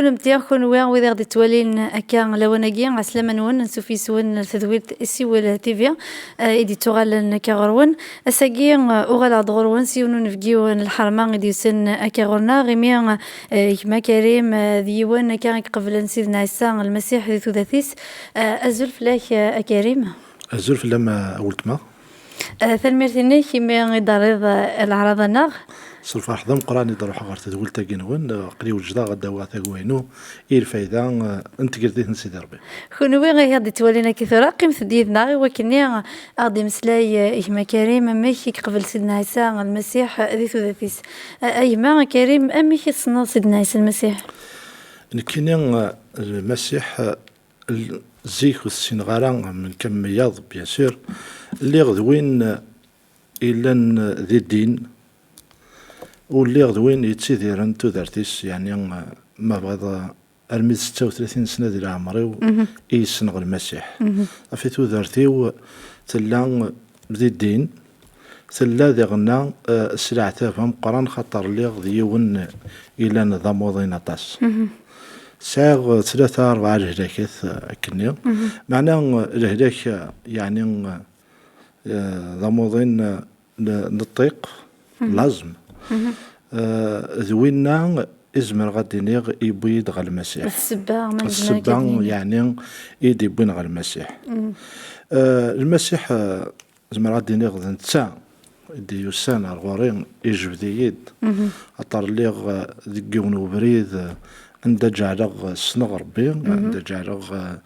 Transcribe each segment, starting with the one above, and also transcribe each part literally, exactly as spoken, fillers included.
Lemti, kunwi wid i ɣ-d-ittwalin akka lawan-agi, ɛeslama-nwen, ansuf yes-wen ar tedwilt Siwel T V, eh, i d-ittuɣalen akka ɣur-wen. Ass-agi, eh, uɣaleɣ-d ɣur-wen s yiwen n unebgiw n lḥerma i d-yusen akka ɣur-neɣ, imi, eh, gma Karim, eh, d yiwen akka i iqeblen Sidna Ɛisa Lmasiḥ di tudert-is. Eh, azul fell-ak, eh, a Karim. Azul fell-am, a weltma. Eh, tanemmirt-inek imi i d-terriḍ, eh, leɛraḍ-nneɣ. S lferḥ d ameqqran i d-ruḥeɣ ɣer tedwilt-agi-nwen. Eh, aql-i wejdeɣ ad d-awiɣ tagwa-inu i lfayda, eh, n tgeldit n Sidi Ṛebbi. Kunwi i ɣ-d-ittwalin akka tura, qqimet-d yid-neɣ i wakken ad ɣ-d-imeslay, eh, gma Karim, amek i yeqbel Sidna Ɛisa Lmasiḥ, eh, di tudert-is. Eh, a gma Karim, amek i tessneḍ Sidna Ɛisa Lmasiḥ? Nekkini, eh, Lmasiḥ, eh, L-, zik ur t-ssineɣ ara, mkemmel yaḍ, bien sûr. Lliɣ d win, eh, illan, eh, di ddin, u lliɣ d win yettidiren tudert-is, yeɛni, eh, ma bɣiḍ, eh, armi d setta u tlatin sna di leɛmer-iw i yessneɣ Lmasiḥ. Ɣef tudert-iw tella, eh, di ddin, tella diɣenna, eh, s leɛtab ameqqran, xaṭer lliɣ d yiwen, eh, ilan d amuḍin aṭas. Sɛiɣ, eh, tlata, rebɛa lehlakat, eh, akkenni. Meɛna, eh, lehlak, eh, yeɛni, eh, d amuḍin, eh, n, n ṭṭiq, laẓem. Eh, d winna i zemreɣ ad d-iniɣ yewwi-yi-d ɣer Lmasiḥ. D ssebba, ma nezmer akka ad nini. Yeɛni, i d-yewwin ɣer Lmasiḥ. Eh, Lmasiḥ, eh, Zemreɣ ad d-iniɣ d netta i d-yusan ar ɣur-i, ijbed-iyi-d. Axaṭer lliɣ, eh, deg yiwen ubrid, eh, anda ǧeɛleɣ, eh, ssneɣ Ṛebbi, anda ǧeɛleɣ, eh,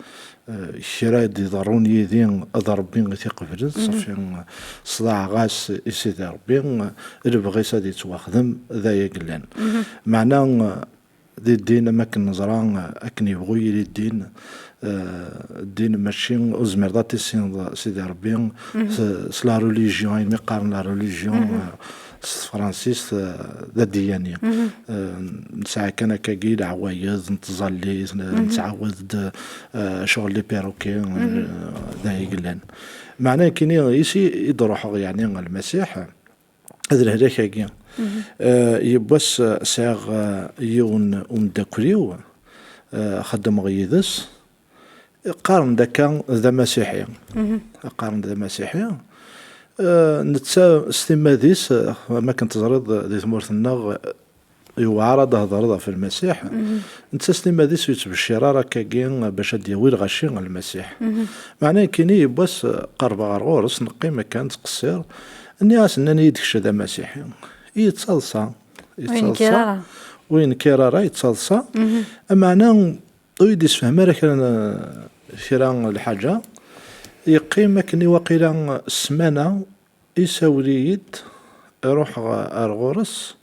eh, kra i d-iḍerrun yid-i d Ṛebbi i t-iqeblen, ṣafi, eh, sḍaɛeɣ-as i Sidi Ṛebbi, eh, lebɣi-s ad yettwaxdem, d aya i yellan. Meɛna, eh, di ddin, am akken neẓra, akken yebɣu yili ddin, eh, ddin mačči, ur tezmireḍ ad tissineḍ Sidi Ṛebbi s, s la religion, ayen mi qqaren la religion, eh, s tefransist, eh, d adiyani. Eh, nesɛa kan akkagi leɛwayed n tẓallit, n-, nettɛawed-d, eh, ccɣel les perroquets, eh, d ay yellan. Meɛna nekkini, isi i d-ruḥeɣ, yeɛni, ɣer Lmasiḥ, d lehlak-agi. Eh, yiwwas, eh, sɛiɣ, eh, yiwen umeddakel-iw, eh, xeddmeɣ yid-s. Qqaren-d akka d amasiḥi. Qqaren-d d amasiḥi. Eh, netta s timmad-is, eh, am akken teẓriḍ di tmurt-nneɣ, eh, yewɛer ad d-thedreḍ ɣef Lmasiḥ. Netta s timmad-is ur yettbeccir ara akkagi bac ad d-yawi lɣaci ɣer Lmasiḥ. Meɛna nekkini yiwwas, eh, qerrbeɣ ɣer ɣur-s, neqqim akka nettqeṣṣir. Nniɣ-as, nnan-iyi-d kečč d amasiḥi. Yettaḍsa. Ur yenkir ara. Ur yenkir ara, yettaḍsa. Meɛna ur yi-d-yessefhem ara kra n, kra n lḥaǧa. Yeqqim akken i waqila ssmana, isawel-iyi-d, iruḥ ɣ-, ar ɣur-s,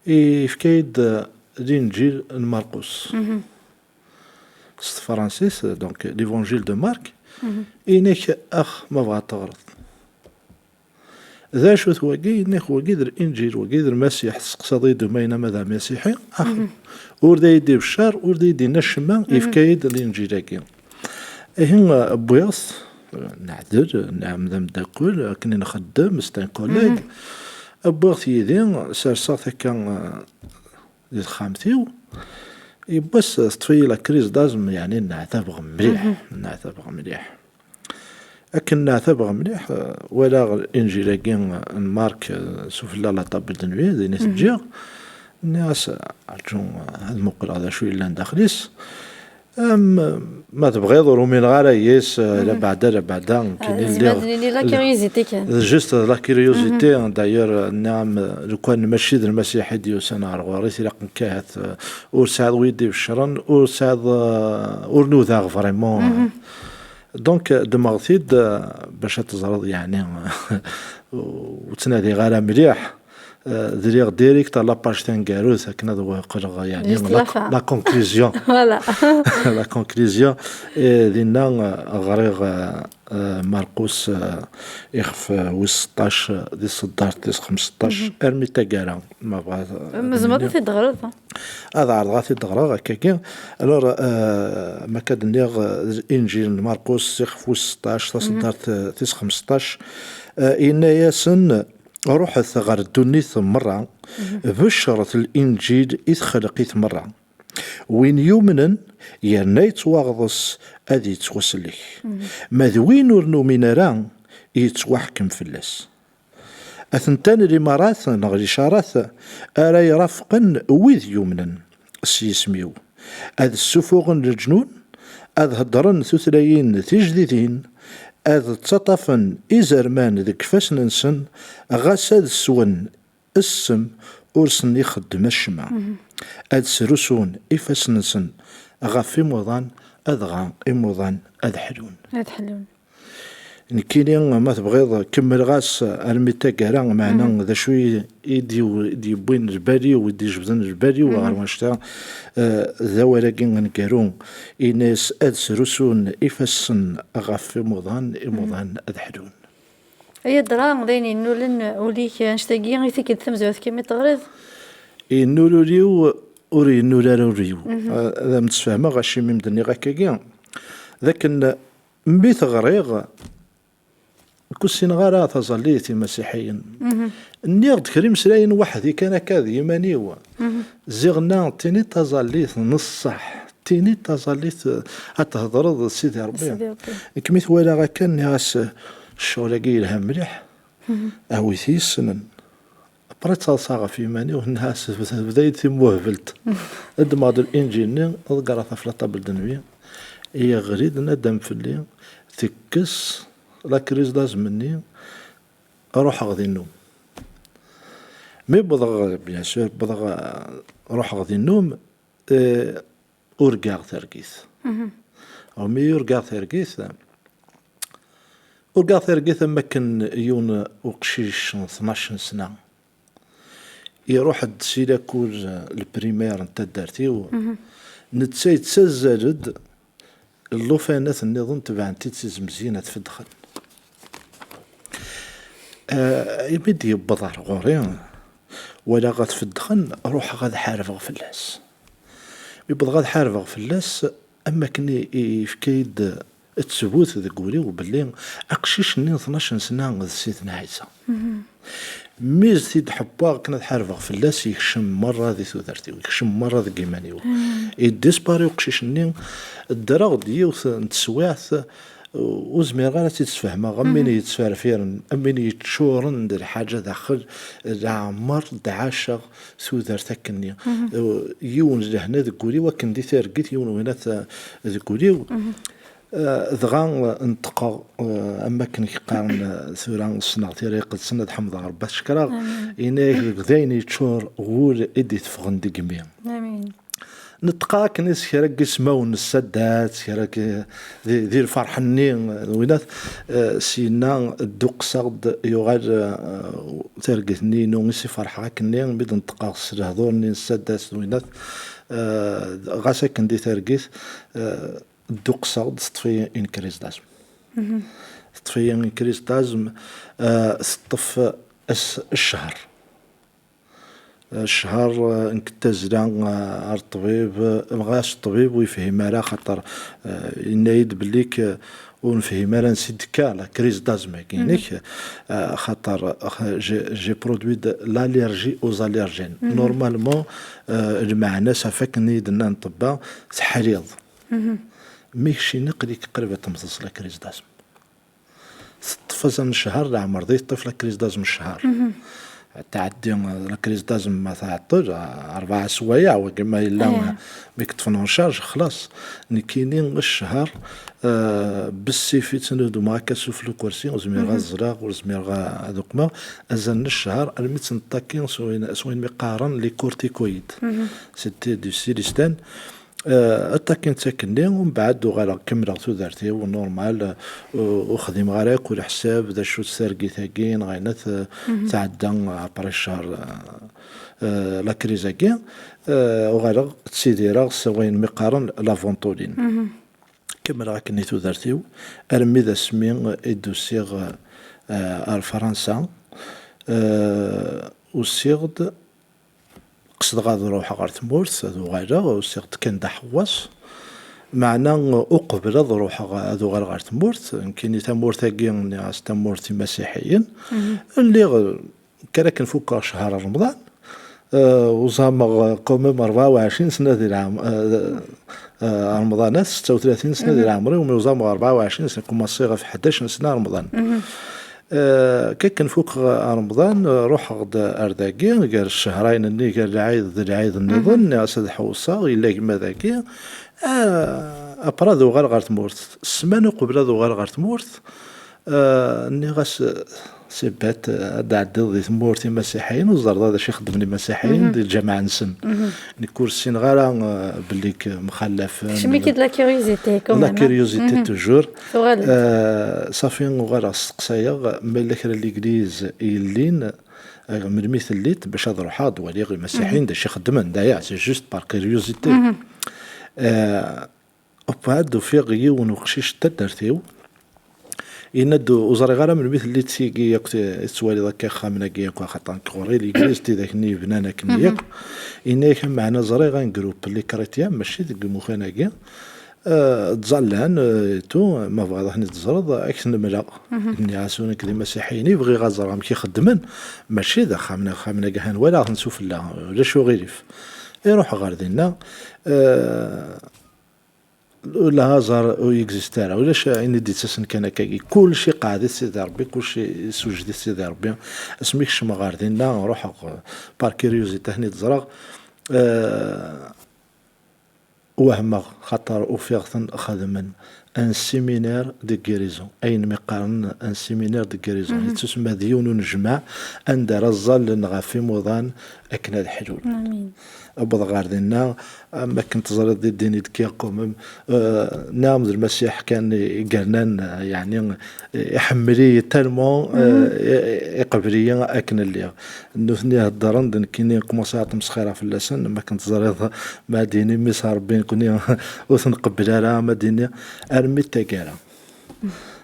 yefka-yi-d Linǧil n Marqus. S tefransist, donc, l'Évangile de Marc, inek ax ma bɣa teɣreḍ. D acu-t wagi? Yenna-k, wagi d Linǧil, wagi d Lmasiḥ. Testeqsaḍ-iyi-d umayna ma d amasiḥi? Ax, ur d ay-d-ibeccer, ur d ay-d-yenna acemma, yefka-yi-d Linǧil-agi. Ihi, wwiɣ-t, neɛdel, nɛam d ameddakel, akken i nxeddem, c'est un collègue. Wwiɣ-t yid-i, serseɣ-t akka, eh, di texxamt-iw. Yiwwas teṭṭef-iyi la crise d'asthme, yeɛni nneɛtabeɣ mliḥ, nneɛtabeɣ mliḥ. Akken nneɛtabeɣ mliḥ, eh, walaɣ Linǧil-agi n Marc, eh, sufella la table de nuit, din i t-ǧǧiɣ. Nniɣ-as, rǧu, eh, ad muqleɣ d acu yellan daxel-is. Am, ma tebɣiḍ, ur umineɣ ara yes, eh, la beɛda, la beɛda, nekkini tezmer lliɣ d nini la curiosité kan. D juste la curiosité, d'ailleurs, nniɣ-am, lukan mačči d Lmasiḥ i d-yusan ar ɣur-i, tilaq nekk ahat, eh, ur sɛiḍ wi d-ibeccren, ur sɛiḍ, eh, ur nudaɣ vraiment. Donc, ddmeɣ-t-id, eh, bac ad teẓreḍ, yeɛni, ur ttnadiɣ ara mliḥ. Eh, dliɣ direct à la page taneggarut akken ad qqleɣ, yeɛni, juste la, la fin, la conclusion. Voilà. La conclusion. Eh, dinna, eh, ɣriɣ, eh, eh, Marqus, eh, ixef, eh, wis seṭṭac, eh, di tseddart tis xmesṭac, armi taggara, ma bɣa, eh, tzemreḍ ad t-id-teɣreḍ? Ad ɛerḍeɣ ad t-id-ɣreɣ, akkagi. Alors, eh, ma akka d-nniɣ, eh, Inǧil n Marqus, ixef wis seṭṭac, taseddart, eh, tis xmesṭac, eh, yenna-yasen, Ruḥet ɣer ddunit merra, beccret Linǧil i txelqit merra. Win yumnen yerna yettwaɣḍes ad yettwasellek, ma d win ur numin ara yettwaḥkem fell-as. Atentan limarat neɣ licarat ara irafqen wid yumnen s yisem-iw, ad ssufuɣen leǧnun, ad heddren tutlayin tijdidin, ad ttaṭṭafen izerman deg ifassen-nsen, ɣas ad swen ssem ur sen-ixeddem acemma. Ad srusun ifassen-nsen ɣef imuḍan, adɣa imuḍan ad ḥlun. Ad ḥlun. Nekkini, ma tebɣiḍ, kemmleɣ-as armi d taggara, meɛna d acu i, i d-, i d-yewwin lbal-iw, i d-ijebden lbal-iw ɣer wannect-a, eh, d awal-agi aneggaru, ini-as ad srusun ifassen ɣef imuḍan, imuḍan ad ḥlun. Ay adra, d ayen yennulen ul-ik annect-agi i tikkelt tamezwarut kan mi teɣriḍ? Yennul ul-iw, ur yennul ara ul-iw. Ah, ad am-d-sfehmeɣ acimi m-d-nniɣ akkagi. D akken mi t-ɣriɣ, ur ssineɣ ara taẓallit imasiḥiyen. Nniɣ-d kra imeslayen weḥd-i kan akka d yiman-iw. Ziɣ nna tini taẓallit n ṣṣeḥ, tini taẓallit, eh, ad tehḍreḍ d Sidi Ṛebbi. Sidi Ṛebbi. Nekk mi t-walaɣ akka, nniɣ-as, "Ccɣel-agi yelha mliḥ, awi-t yessnen." Après ttaḍsaɣ ɣef yiman-iw, nniɣ-as, "Tebda-yi-d timuhbelt." Ddmeɣ-d l'inji-nni, ḍeggreɣ-t ɣef la table de nuit, yeɣli-d nadam fell-i, tekkes la crise d'asthme-nni, ruḥeɣ di nnum. Mi wwḍeɣ, bien sûr, wwḍeɣ, eh, ruḥeɣ di nnum, eh, urgaɣ targit. Umi urgaɣ targit, urgaɣ targit am wakken yiwen uqcic n tnac n sna iruḥ-d si lakul, eh, le primaire n taddart-iw, netta yettazzal-d, llufanat nniḍen tebɛent-id si Zemzina tfeddxen. Eh, imi d-yewweḍ ar ɣur-i, walaɣ ad feddxen, ruḥeɣ ad ḥarbeɣ fell-as. Mi wwḍeɣ ad ḥarbeɣ fell-as, am wakken i, i yefka-yi-d ttbut deg wul-iw belli aqcic-nni n tnac n sna d Sidna Ɛisa. Mi s-t-id-ḥewweɣ akken ad ḥarbeɣ fell-as, yekcem merra di tudert-iw, yekcem merra deg iman-iw. Yeddispari uqcic-nni, ddreɣ-d yiwet n teswiɛt, ur zmireɣ ara ad tt-id-sfehmeɣ, am win yettferfiren, am win yeččuren d lḥaǧa daxel, leɛmer d-ɛaceɣ tudert akkenni. Yiwen lehna deg wul-iw, akken di targit, yiwen winat, eh, deg wul-iw. Eh, dɣa neṭqeɣ, eh, am wakken i k-qqaren, eh, tura ssneɣ tira iqedsen, ad ḥemdeɣ Rebbi, ad t-cekreɣ. Yenna-yak, deg dayen yeččur wul i d-iteffɣen deg imi. Neṭqeɣ akken s kra n yismawen n ssaddat, kra n, di, di lferḥ-nni, winat, eh, syenna dduqseɣ-d, yuɣal, eh, targit-nni inu i s-iferḥeɣ akkenni, mi d-neṭqeɣ s lehdur-nni n ssaddat, winat, eh, ɣas akken di targit, eh, dduqseɣ-d, teṭṭef-iyi une crise d'asthme. Teṭṭef-iyi une crise d'asthme, eh, teṭṭef ass, ccher. Ccher, eh, nekk d tazzla, eh, ar ṭṭbib, eh, ɣas ṭṭbib ur yefhim ara, xaṭer, eh, yenna-yi-d belli k-, ur nefhim ara ansi d-tekka la crise d'asthme-agi-inek, eh, xaṭer, eh, j'ai, j'ai produit de l'allergie aux allergènes. Normalement, eh, lmeɛna-s ɣef akken i yi-d-nnan ṭṭebba, teḥliḍ. Mi keččini aql-ik qrib ad temmteḍ s la crise d'asthme. Teṭṭef azal n ccher, leɛmer d yeṭṭif la crise d'asthme ccher. Tɛeddi, eh, la crise d'asthme ma tɛeṭṭel, eh, rebɛa swayeɛ, wagi ma yella, eh, mi yeṭṭfen en charge, xlaṣ. Nekkini ccher, eh, bessif i ttnuddumeɣ akka sufell ukersi, ur zmireɣ ad ẓreɣ, ur zmireɣ a-, ad uqmeɣ. Azal n ccher, armi tt-neṭṭaki s wayen, s wayen mi qqaren les corticoïdes. C'était du Cilistan. Eh, aṭakin-tt akkenni, umbeɛd uɣaleɣ kemmleɣ tudert-iw, normal, eh, ur, ur xdimeɣ ara akk leḥsab d acu-tt targit-agi, neɣ ayen at-, tɛedda, eh, après ccher, eh, eh, la crise-agi, eh, uɣaleɣ ttidireɣ s wayen mi qqaren la Ventoline. Kemmleɣ akkenni tudert-iw, armi d asmi i d-usiɣ, eh, ar Fransa, eh, usiɣ-d, qesdeɣ ad ruḥeɣ ɣer tmurt, ad uɣaleɣ, usiɣ-d kan d aḥewwas. Meɛna uqbel ad ruḥeɣ, ad uɣaleɣ ɣer tmurt, nekkini tamurt-agi, nniɣ-as tamurt imasiḥiyen. Lliɣ, kra akken fukkeɣ ccher Remḍan, Euh, uẓameɣ, euh, quand même rebɛa u ɛecrin sna di lɛam-, euh, euh, Remḍan-a, setta u tlatin sna di lɛemr-iw, mi uẓameɣ rebɛa u ɛecrin sna, kumaṣiɣ ɣef ḥdac n sna Remḍan. Euh, kakken fukeɣ Remḍan, euh, ruḥeɣ-d ar dagi, gar cchehrayen-nni, gar lɛid d lɛid nniḍen, nniɣ-as ad ḥewṣeɣ, yella gma dagi. Ah, après ad uɣaleɣ ɣer tmurt. Ssmana uqbel ad uɣaleɣ ɣer tmurt, ah, nniɣ-as, c'est bête, ad d-tɛeddiḍ di tmurt imasiḥiyen, ur teẓriḍ ara d acu i xeddmen imasiḥiyen di lǧameɛ-nsen. Nekk ur ssineɣ ara, ah, belli k-, mxallafen. Tekcem-ik-id la curiosité, quand même, hein. La curiosité, toujours. Tuɣal-d. Ah, safi uɣaleɣ steqsayeɣ ma yella kra n legliz yellin, ah, melmi telliḍ, bac ad ruḥeɣ ad waliɣ imasiḥiyen d acu i xeddmen, d aya, c'est juste par curiosité. Ah, Ubeɛd ufiɣ yiwen uqcic n taddart-iw, yenna-d, ur ẓriɣ ara melmi telliḍ tigi akk t-, tettwaliḍ akka ixxamen-agi akk, axaṭer nekk ɣur-i legliz, tidak-nni yebnan akken yakk. Yenna-yak, meɛna ẓriɣ un groupe, les chrétiens, mačči deg imukan-agi, eh, ttẓallan, eh, et tout, ma tebɣiḍ ad ten-id-teẓreḍ, ad k-ten-mleɣ. Nniɣ-as, ur nekk d imasiḥiyen i bɣiɣ ad ẓreɣ amek i xeddmen, mačči d axxamen, axxamen-agi han walaɣ-ten sufella, ulac uɣilif. Iruḥ ɣer dinna, eh, Le hasard ur yexzist ara, ulac ayen i d-yettasen kan akkagi. Kullec iqeɛɛed-it Sidi Ṛebbi, kullec isewjed-it Sidi Ṛebbi. Asmi kecmeɣ ɣer dinna, ruḥeɣ, eh, par curiosité, ad ten-id-ẓreɣ. Eh, wehmeɣ, xaṭer ufiɣ-ten xedmen un séminaire de guérison. Ayen mi qqaren un séminaire de guérison, yettusemma d yiwen unejmaɛ anda ara ẓẓallen ɣef imuḍan akken ad ḥlun. Amin. Wwḍeɣ ɣer dinna, am akken teẓriḍ di ddin i d-kkiɣ quand même, euh, nniɣ-am d Lmasiḥ kan i, i yernan, euh, yeɛni, euh, iḥemmel-iyi tellement, euh, i, i, iqbel-iyi akken lliɣ. Nutni heddren-d, nekkini kumaṣiɣ ad tmesxira fell-asen, am akken teẓriḍ, ma ad d-yini mmi-s n Ṛebbi, nekkni ur t-nqebbel ara, ma ad d-yini, armi d taggara.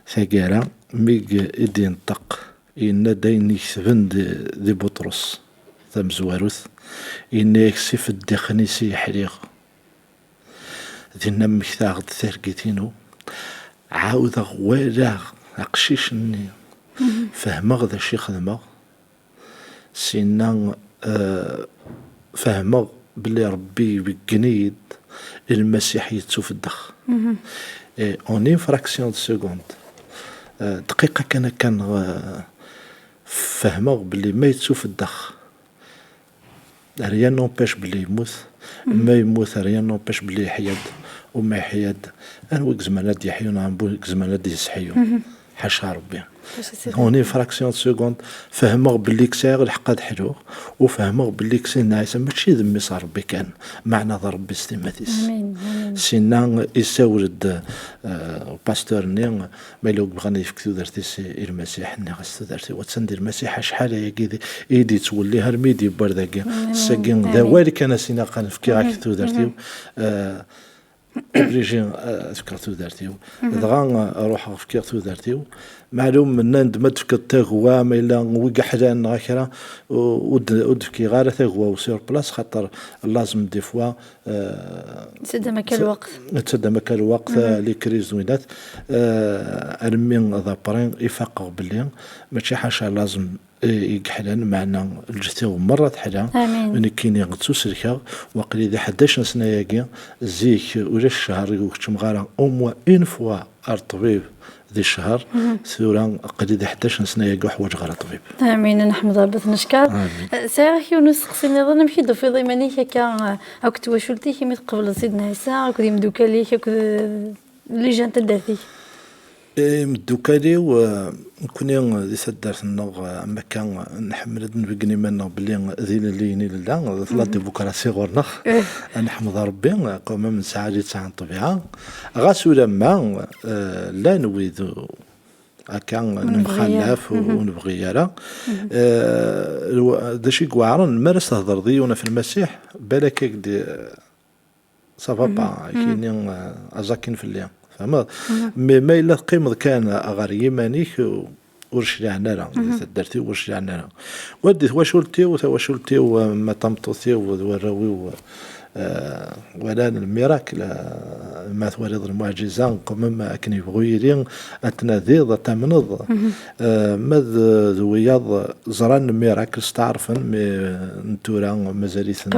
Taggara, mi g-, i d-yenṭeq, yenna-d ayen iketben di, di Buṭrus tamezwarut, yenna-yak, s ifeddixen-is i ḥliɣ. Dinna mmektaɣ-d targit-inu, ɛawdeɣ walaɣ aqcic-nni, fehmeɣ d acu i xedmeɣ, sinna, eh, fehmeɣ belli Ṛebbi ibeggen-iyi-d, Lmasiḥ yettufeddex. Et en une fraction de seconde, eh, dqiqa kan akka, eh, fehmeɣ belli ma yettufeddex, rien n'empêche belli yemmut, ma yemmut, rien n'empêche belli yeḥya-d, u ma yeḥya-d, anwa i izemren ad d-yeḥyu neɣ anwa i izemren ad d-yesseḥyu? Ḥaca Ṛebbi. Ḥaca Sidi Ṛebbi. En une fraction de seconde, fehmeɣ belli k sɛiɣ lḥeqq ad ḥluɣ, u fehmeɣ belli k Sidna Ɛisa mačči d mmi-s n Ṛebbi kan, meɛna d Ṛebbi s timmad-is. Amin, amin. Sinna isawel-d, eh, upasteur-nni, ma yella ur yebɣi ad yefk tudert-is i, i Lmasiḥ, nniɣ-as tudert-iw attan di Lmasiḥ, acḥal ayagi di, i d-yettwellih armi i d-yewwi ar dagi. Amin, amin. Sagi d awal kan, a s-iniɣ, qal fkiɣ-ak tudert-iw. Eh, obligé, eh, ad fkeɣ tudert-iw. Dɣa, eh, ruḥeɣ fkiɣ tudert-iw. Meɛlum, nnan-d ma d-tefkeḍ tagwa, ma yella wi yeḥlan neɣ kra, u-, ur d-, ur d-fkiɣ ara tagwa-w sur place, xaṭer lazem des fois, eh, ttadam akka lweqt. Ttadam akka lweqt, eh, les crises d winat, eh, armi d après i faqeɣ belli mačči ḥaca lazem i, i yeḥlan, meɛna lǧehd-iw merra teḥla. Amin. Nekkini ttuselkeɣ, waqli di ḥdac n sna-agi, zik ulac ccher i ur keččmeɣ ara, au moins une fois ar ṭṭbib di ccher, tura aqli di ḥdac n sna-agi ur ḥwaǧeɣ ara ṭṭbib. Amin, neḥmed Ṛebbi, tneckeṛ. Amin. Eh, sɛiɣ yiwen usteqsi nniḍen, amek i d-tufiḍ iman-ik akka, eh, akked twacult-ik imi tqebleḍ Sidna Ɛisa, akked imeddukal-ik, akked, eh, les gens n taddart-ik? Imeddukal-iw, eh, nekkni di taddart-nneɣ, eh, am akka, eh, nḥemmel ad nbeggen iman-nneɣ belli d ilelliyen i nella, d la démocratie ɣur-neɣ. Ad neḥmed Ṛebbi, eh, quand même nesɛa litteɛ n ṭṭbiɛa. Ɣas ulamma, eh, llan wid, eh, akka nemxallaf, ur nebɣi ara. Eh, lwa-, d acu i iweɛren, mi ara s-thedreḍ i yiwen ɣef Lmasiḥ, balak ad k-d-, ça va pas, kini, euh, aẓ akin fell-i. Tfehmeḍ? Mais ma yella teqqimeḍ kan ɣer yiman-ik, ur cliɛen ara, di taddart-iw ur cliɛen ara. Wa di twacult-iw, tawacult-iw, euh, ma tameṭṭut-iw d warraw-iw, euh, Euh, walan le miracle, euh, ma twaliḍ lmuɛǧiza, quand même, akken yebɣu yili, ad tnadiḍ, ad tamneḍ. Euh, ma d, d wiyaḍ ẓran le miracle, steɛṛfen, mais, euh, n tura mazal-iten,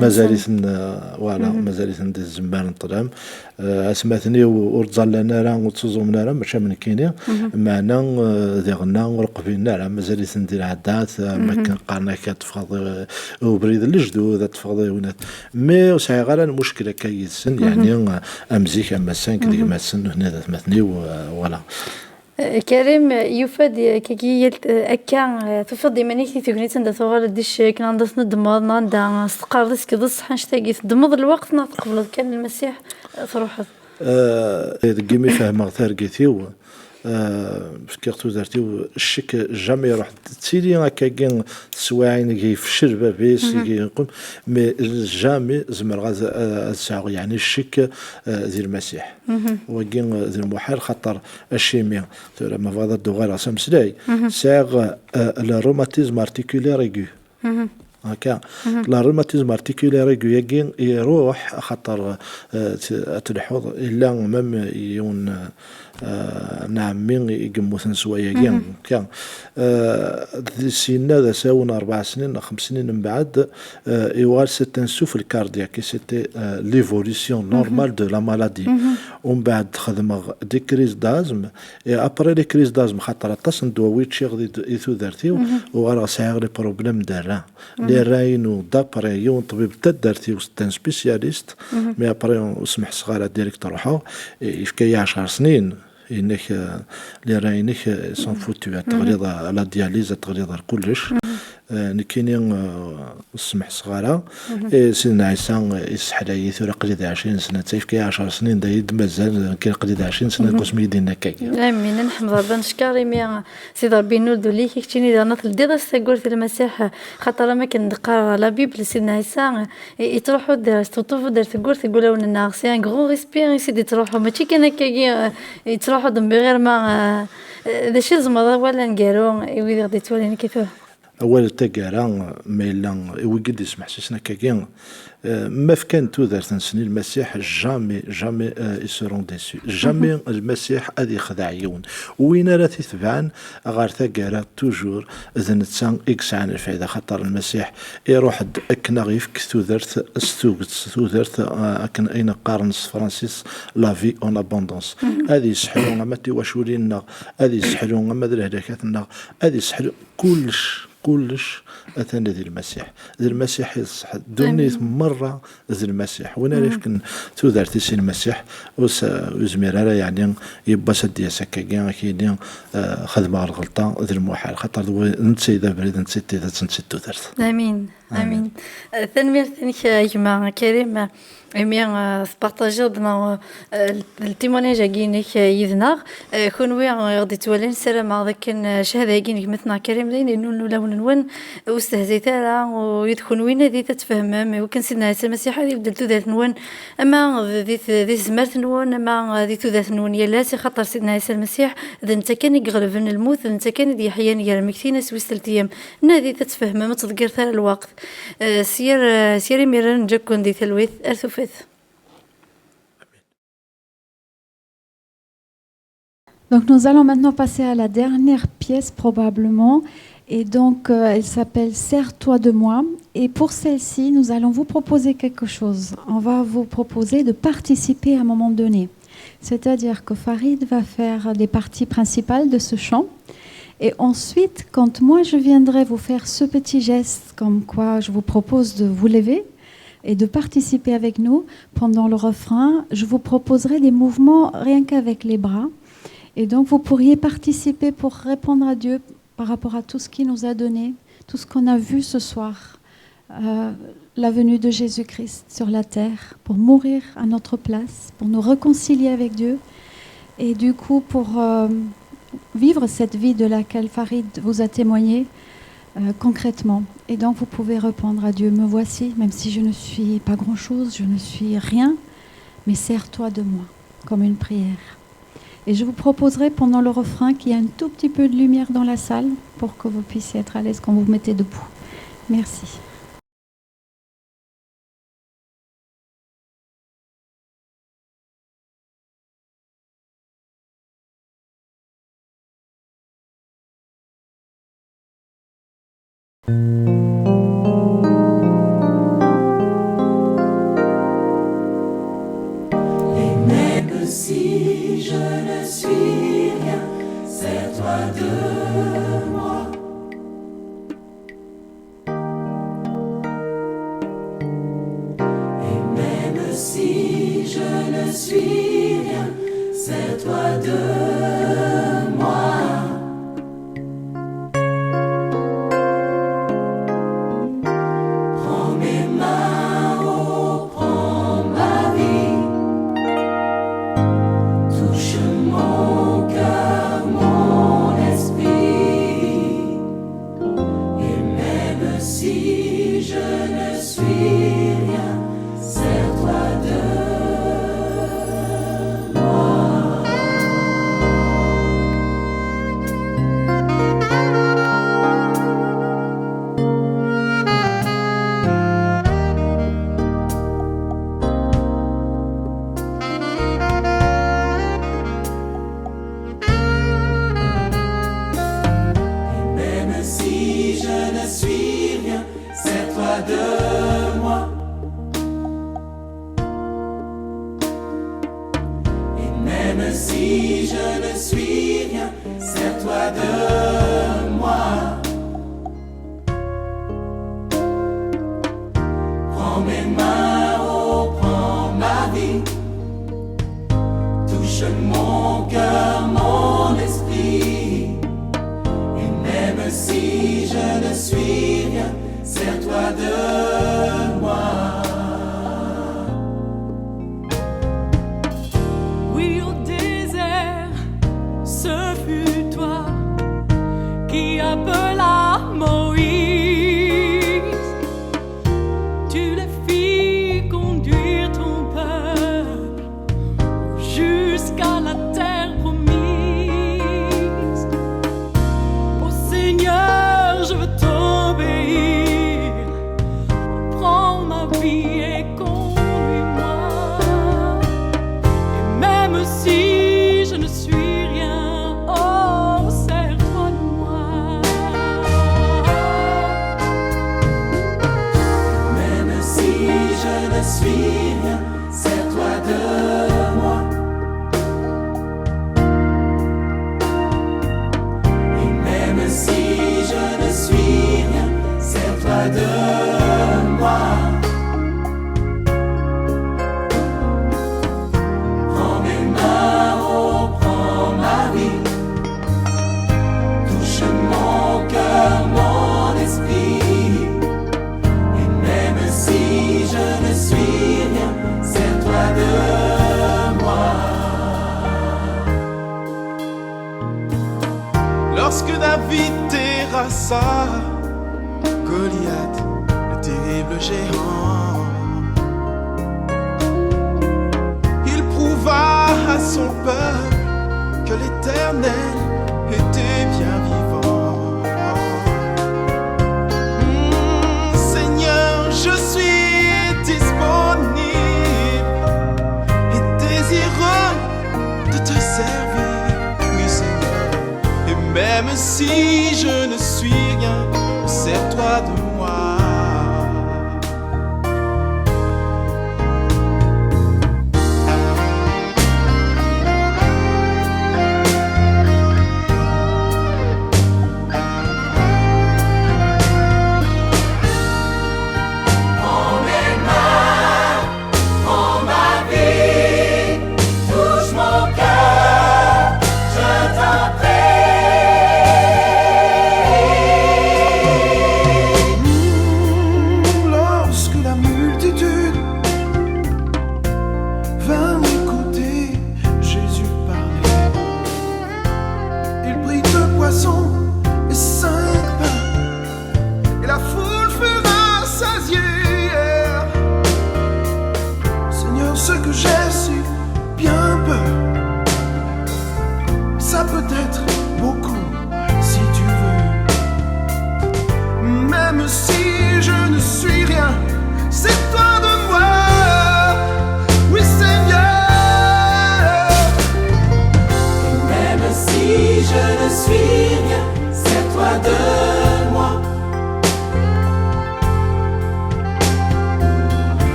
mazal-iten, euh, voilà, mazal-iten di tzemmar n ṭṭlam. Euh, atmaten-iw ur ttẓallan ara, ur ttuẓumen ara, mačči am nekkini, meɛna, euh, diɣenna ur qbilen ara, mazal-iten di lɛadat, euh, am akken qqaren-ak ad teffɣeḍ, euh, ubrid n lejdud, ad teffɣeḍ i winat. Mais ur sɛiɣ ara lmuckel akka yid-sen, yeɛni, euh, am zik, am ass-a, nekk d gma-tsen, nutni d atmaten-iw, euh, voilà. Eh, Karim, eh, yufa-d, eh, kagi yal, eh, akka, eh, tufiḍ-d iman-ik di tegnit anda tuɣaleḍ di ccek, neɣ anda tneddmeḍ, neɣ anda, eh, s-teqqareḍ isekkeḍ ṣṣeḥ annect-agi, teddmeḍ lweqt neɣ tqebleḍ kan lmasiḥ, eh, truḥeḍ? Eh, deg imi fehmeɣ targit-iw, eh, fkiɣ tudert-iw, ccek jamais iruḥ. Tettili akkagi teswiɛin igi yefcel bab-is, igi yeqqum, mais jamais zemreɣ ad, ad, ad sɛuɣ, yeɛni, ccek, eh, di lmasiḥ. Wagi, eh, d lmuḥal, xaṭer acimi, tura ma bɣiḍ ad d-uɣaleɣ s ameslay, sɛiɣ, eh, le rhumatisme articulaire aigu. Akka. Le rhumatisme articulaire aigu-agi iruḥ, axaṭer, eh, t-, ad telḥuḍ, illa même yiwen, eh, n ɛemmi i yemmuten s wayagi. Akka. Eh, d-, syenna d asawen rebɛa snin neɣ xems snin mbeɛd, eh, yuɣal c'est un souffle cardiaque, et c'était, eh, l'évolution normale de la maladie. Umbeɛd xedmeɣ des crises d'asthme, et après les crises d'asthme, xaṭer aṭas n ddwawi ččiɣ di, i tudert-iw, uɣaleɣ sɛiɣ les problèmes de reins. Les reins-inu, d'après yiwen ṭbib n taddart-iw, c'est un spécialiste, mais après ur smeḥseɣ ara, direct ruḥeɣ, eh, yefka-yi ɛecṛ snin. Yenna-k, eh, les reins-inek, eh, sont foutus. Ad teɣliḍ à la dialyse, ad teɣliḍ ar kullec. Eh, nekkini, eh, ur smeḥseɣ ara. Eh, Sidna Ɛisa, eh, yesseḥla-yi, tura aql-i di ɛecrin sna, netta yefka-yi ɛecṛ snin, d ay d-mazal, nekkini aql-i di ɛecrin sna, deg wasmi i d-yenna akkagi. Amin, ad neḥmed Rebbi, ad ncekker imi Sidi Ṛebbi yennul-d ul-ik, keččini daɣen teldiḍ-as tawwurt i Lmasiḥ, xaṭer am akken d-teqqar la Bible, Sidna Ɛisa, i-, yettruḥu-d, teṭṭufu-d ar tewwurt deg wulawen-nneɣ. C'est un grand respect i s-id-yettruḥu. Mačči kan akkagi, eh, yettruḥu-d mbiɣir ma, eh, eh, d acu i tzemreḍ awal aneggaru i wid i ɣ-d-yettwalin akka tura? Awal n taggara, ma yella i wigi d-yesmeḥsisen akkagi, eh, ma fkan tudert-nsen i Lmasiḥ, jamais, jamais, eh, ils seront déçus. Jamais Lmasiḥ ad yexdeɛ yiwen. Win ara t-itebɛen ɣer taggara, toujours, d netta i yesɛan lfayda, xaṭer Lmasiḥ iruḥ-d akken a ɣ-yefk tudert s tuget, tudert, eh, akken ayen qqaren s tefransist, la vie en abondance. Ad yesseḥlu ama d tiwaculin-nneɣ, ad yesseḥlu ama d lehlakat-nneɣ, ad yesseḥlu kullec, kullec atan di Lmasiḥ. D Lmasiḥ i d ṣṣeḥ. Ddunit merra d Lmasiḥ. Win ara yefken tudert-is i Lmasiḥ, ur s-, ur yezmir ara, yeɛni, yiwwas ad d-yas akkagi, ad k-yini, eh, xedmeɣ lɣelṭa, d lmuḥal. Xaṭer d wa-, netta i d abrid, netta i d tidet, netta i d tudert. Amin. Amin. Eh, tanemmirt-inek, a gma Karim, imi, eh, tpartajiḍ, neɣ, eh, le témoignage-agi-inek, eh, yid-neɣ. Eh, kunwi, eh, i ɣ-d-yettwalin, ssarameɣ d akken, eh, ccahada-agi n gma-tneɣ Karim d ayen yennulun ulawen-nwen, ur stehzayet ara, u yid kunwi nadit ad tfehmem, i wakken Sidna Ɛisa Lmasiḥ ad ibeddel tudert-nwen, ama d, di t-, di tezmert-nwen, ama, eh, di tudert-nwen yal ass, axaṭer Sidna Ɛisa Lmasiḥ d netta kan i iɣelben lmut, d netta kan i d-yeḥyan gar lmegtin ass wis telt ayyam. Nadit ad tfehmem, ur ttḍeggiret ara lweqt. Eh, s yir, eh, s yir imiren, neǧǧa-ken di talwit, ar tufat. Donc nous allons maintenant passer à la dernière pièce probablement. Et donc, euh, elle s'appelle Sers-toi de moi. Et pour celle-ci, nous allons vous proposer quelque chose. On va vous proposer de participer à un moment donné. C'est-à-dire que Farid va faire les parties principales de ce chant. Et ensuite, quand moi je viendrai vous faire ce petit geste, comme quoi je vous propose de vous lever et de participer avec nous pendant le refrain, je vous proposerai des mouvements rien qu'avec les bras. Et donc, vous pourriez participer pour répondre à Dieu par rapport à tout ce qu'il nous a donné, tout ce qu'on a vu ce soir, euh, la venue de Jésus-Christ sur la terre pour mourir à notre place, pour nous réconcilier avec Dieu, et du coup pour, euh, vivre cette vie de laquelle Farid vous a témoigné, euh, concrètement. Et donc vous pouvez répondre à Dieu : « Me voici, même si je ne suis pas grand-chose, je ne suis rien, mais sers-toi de moi », comme une prière. Et je vous proposerai pendant le refrain qu'il y a un tout petit peu de lumière dans la salle pour que vous puissiez être à l'aise quand vous vous mettez debout. Merci. Et même si je ne suis rien, sers-toi de moi. Et même si je ne suis rien, sers-toi de moi. Prends mes mains, oh, prends ma vie. Touche mon cœur, mon esprit. Et même si je ne suis rien, sers-toi de moi. Et même si je ne suis rien, sers-toi de moi. Et même si je ne suis rien, sers-toi de moi. Prends mes mains, oh, prends ma vie. Touche mon cœur, mon esprit. Et même si je ne suis rien, sers-toi de moi. Oui, au désert, ce fut toi qui appela Moïse. Tu les fis conduire ton peuple jusqu'à la terre promise. Ô Seigneur, je veux t'obéir. Prends ma vie et conduis-moi. Et même si je ne suis rien, oh, sers-toi de moi. Même si je ne suis rien, sers-toi de moi. Et même si je ne suis rien, sers-toi de moi. Prends mes mains, oh, prends ma vie. Touche mon cœur, mon esprit. Et même si je ne suis rien, sers-toi de moi. Lorsque David terrassa Goliath, le terrible géant, il prouva à son peuple que l'Éternel était bien vivant. Hmm, Seigneur, je suis disponible et désireux de te servir, oui, Seigneur. Et même si je ne suis rien, sers-toi de moi.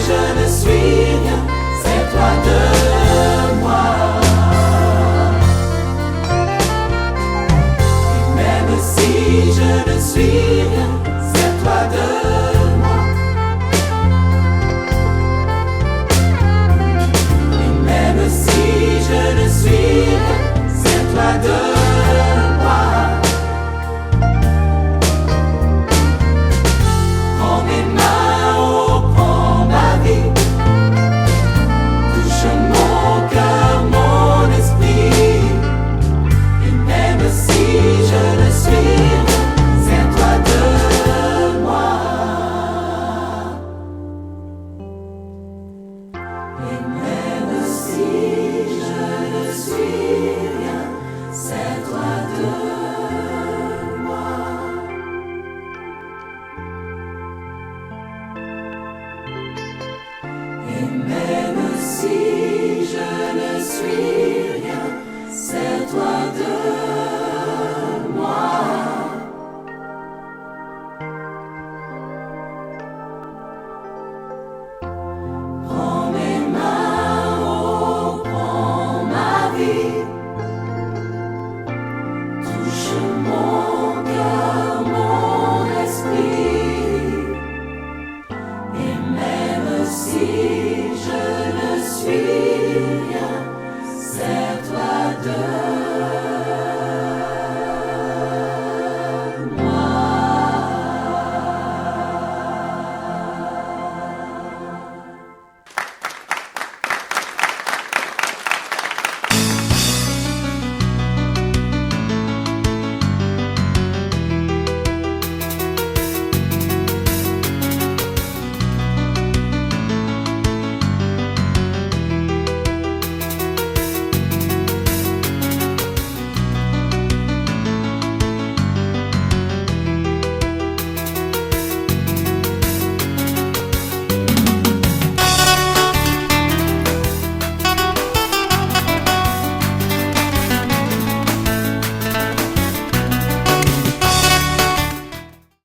Je ne suis rien, sers-toi de moi. Et même si je ne suis rien, sers-toi de moi. Et même si je ne suis rien, sers-toi de moi. Prends mes mains, oh, prends ma vie. Touche mon cœur, mon esprit. Et même si je ne suis rien, sers-toi de moi. Et même si je ne suis rien, sers-toi de moi. Et même si je ne suis rien, sers-toi de moi. Prends mes mains, oh, prends ma vie. Touche mon cœur, mon esprit. Et même si je ne suis